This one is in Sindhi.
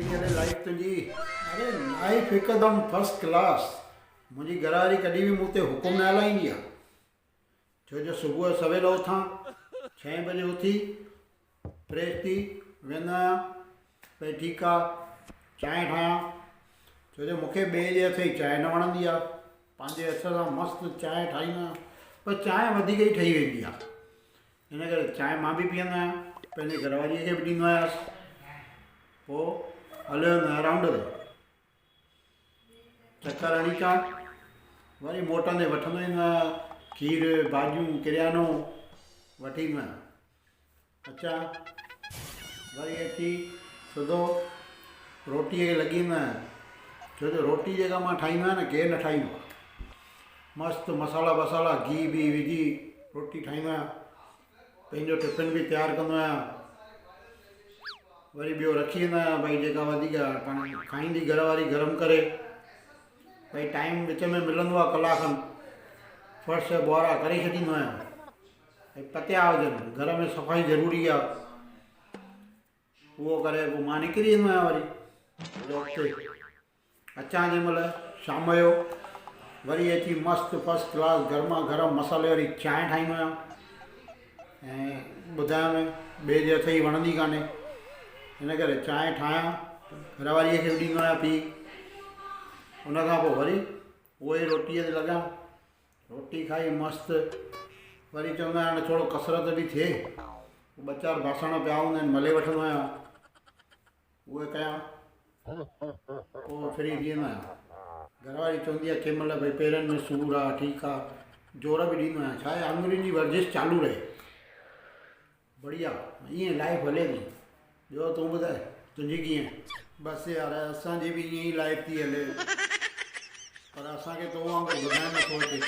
ٿي هلي لائيف تنهنجي؟ اري لائيف هڪدم فرسٽ ڪلاس. منهنجي گهر واري ڪڏهن به مون تي حڪم نه هلائيندي آ. ڇو جو صبح جو سويل اٿان، ڇهين بجي اٿي فريش ٿي ويندو آهيان. ڀئي ٺيڪ آ چانهه ٺاهيان. ڇو جو مون کي ٻئي جي هٿ جي چانهه نه وڻندي آ. پنهنجي هٿ سان مست چانهه ٺاهيندو آهيان. پر چانهه وڌيڪ ئي ٺهي ويندي آ. ان ڪري چانهه مان به پيئندو آهيان پنهنجي گهر واريء کي به ڏيندو آهيانس پوء هليو ويندو آهيان رائونڊ تي چڪر هڻي اچان وري موٽندي وٺندو ايندو آهيان کير ڀاڄيون ڪريانو وٺي ايندو آهيان اچان وري اچي سڌو روٽيء کي لڳي ويندو آهيان ڇو جو روٽي جيڪا مان ٺاهيندو آهيان نه ڪير نه ٺاهيندو آهي مست مصالحا بصالحا گيهه بيهه وجهي روٽي ٺاهيندو آهيان پنهنجو ٽفن به تيار ڪندو آهيان وري ٻيو رکي ايندو آهيان ڀئي جيڪا وڌيڪ پاڻ کائيندي گهر واري گرم ڪري ڀئي ٽائيم وچ ۾ ملندو آهي ڪلاڪ کن فرش ٻهارا ڪري ڇڏيندو آهيان ۽ پتيا هجن گهر ۾ صفائي ضروري آهي اهو ڪري پوء مان نڪري ايندو آهيان وري جاب تي اچان جنهن مهل شام جو وري اچي مست فرسٽ ڪلاس گرما گرم مصالحي واري چانهه ٺاهيندو آهيان ۽ ٻڌايم ٻئي جي هٿ جي وڻندي ڪانهي ان ڪري چانهه ٺاهيان گهر واريء کي به ڏيندو آهيان پي ان کان پوء وري اهو ئي روٽيء تي لڳان روٽي کائي مست وري چوندو آهيان هاڻي ٿورو ڪسرت به ٿئي ٻه چار باسڻ پيا هوندا آهن ملي وٺندو آهيان اهي ڪيان پوء فري ٿي ويندو آهيان. گهر واري چوندي آهي ڪنهن مهل ڀئي پيرن ۾ سور آهي ٺيڪ آهي زور به ڏيندو آهيان ڇا آهي آڱرين جي ورزش چالو رهي بڙيا ائين لائف هلي ٿي ٻيو تون ٻڌاء تنهنجي ڪيئن. بس يار اسان جي به ائين ئي لائف ٿي هلي پر اسان کي تو وانگر ٻڌائڻ نٿو اچي.